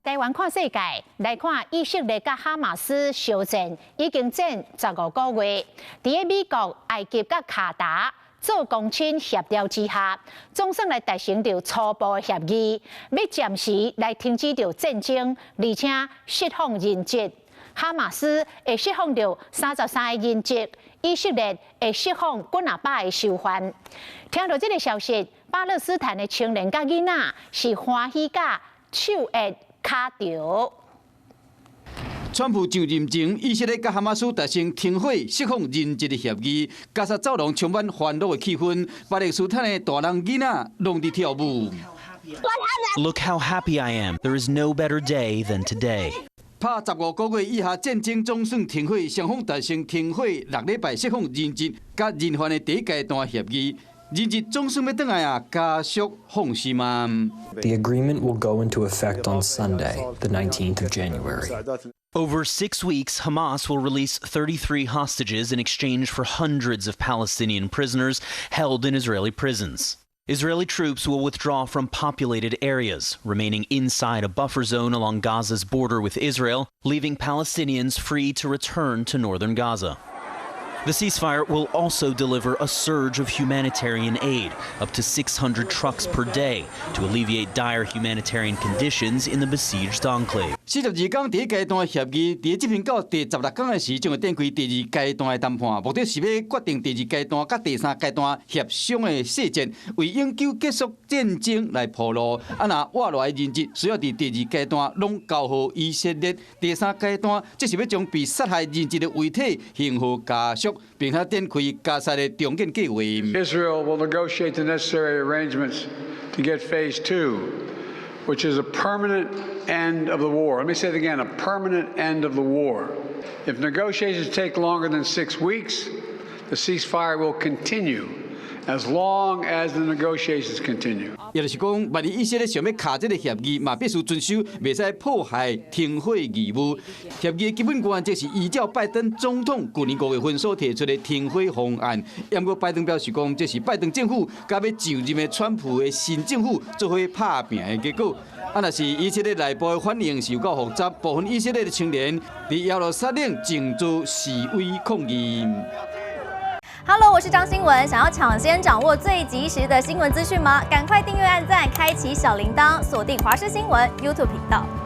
台灣看世界，來看以色列佮哈馬斯相戰已經戰15個月，佇个美國、埃及佮卡達做公親協調之下，總算來達成著初步的協議，欲暫時來停止著戰爭，而且釋放人質。哈馬斯會釋放著33個人質，以色列會釋放幾若百个囚犯。聽著這个消息，巴勒斯坦的青年佮囡仔是歡喜佮手握跤著。川普上任前，以色列佮哈馬斯達成停火、釋放人質的協議，加沙走廊充滿歡樂的氣氛，巴勒斯坦的大人囡仔攏佇跳舞。 Look how happy I am. There is no better day than today. 拍15個月以下戰爭總算停火，雙方達成停火6禮拜釋放人質佮人犯的第一階段協議。人質總算欲轉來啊，家屬放心嗎？The agreement will go into effect on Sunday, the 19th of January. Over 6 weeks, Hamas will release 33 hostages in exchange for hundreds of Palestinian prisoners held in Israeli prisons. Israeli troops will withdraw from populated areas, remaining inside a buffer zone along Gaza's border with Israel, leaving Palestinians free to return to northern Gaza. The ceasefire will also deliver a surge of humanitarian aid, up to 600 trucks per day, to alleviate dire humanitarian conditions in the besieged enclave. 42天第一階段協議，佇執行到第16天的時，將會展開第二階段的談判，目的是欲決定第二階段佮第三階段協商的細節，為永久結束戰爭來鋪路。啊，若活落來人質需要佇第二階段攏交予以色列，第三階段則是欲將被殺害人質的遺體還予家屬，並且展開加沙的重建計劃。 Israel will negotiate the necessary arrangements to get phase two, which is a permanent end of the war. Let me say it again, a permanent end of the war. If negotiations take longer than 6 weeks, the ceasefire will continue as long as the negotiations continue. 也就是講，萬一以色列想欲卡這个協議，嘛必須遵守袂使破壞停火義務。協議的基本原則是依照拜登總統舊年5月份所提出的停火方案。毋過拜登表示講，這是拜登政府佮欲上任的川普的新政府做伙拍拚的結果。啊，若是以色列內部的反應是有夠複雜，部分以色列的青年佇耶路撒冷靜坐示威抗議。 Hello，我是張新文。想要搶先掌握最及時的新聞資訊嗎？趕快訂閱、按讚、開啟小鈴鐺，鎖定華視新聞 YouTube 頻道。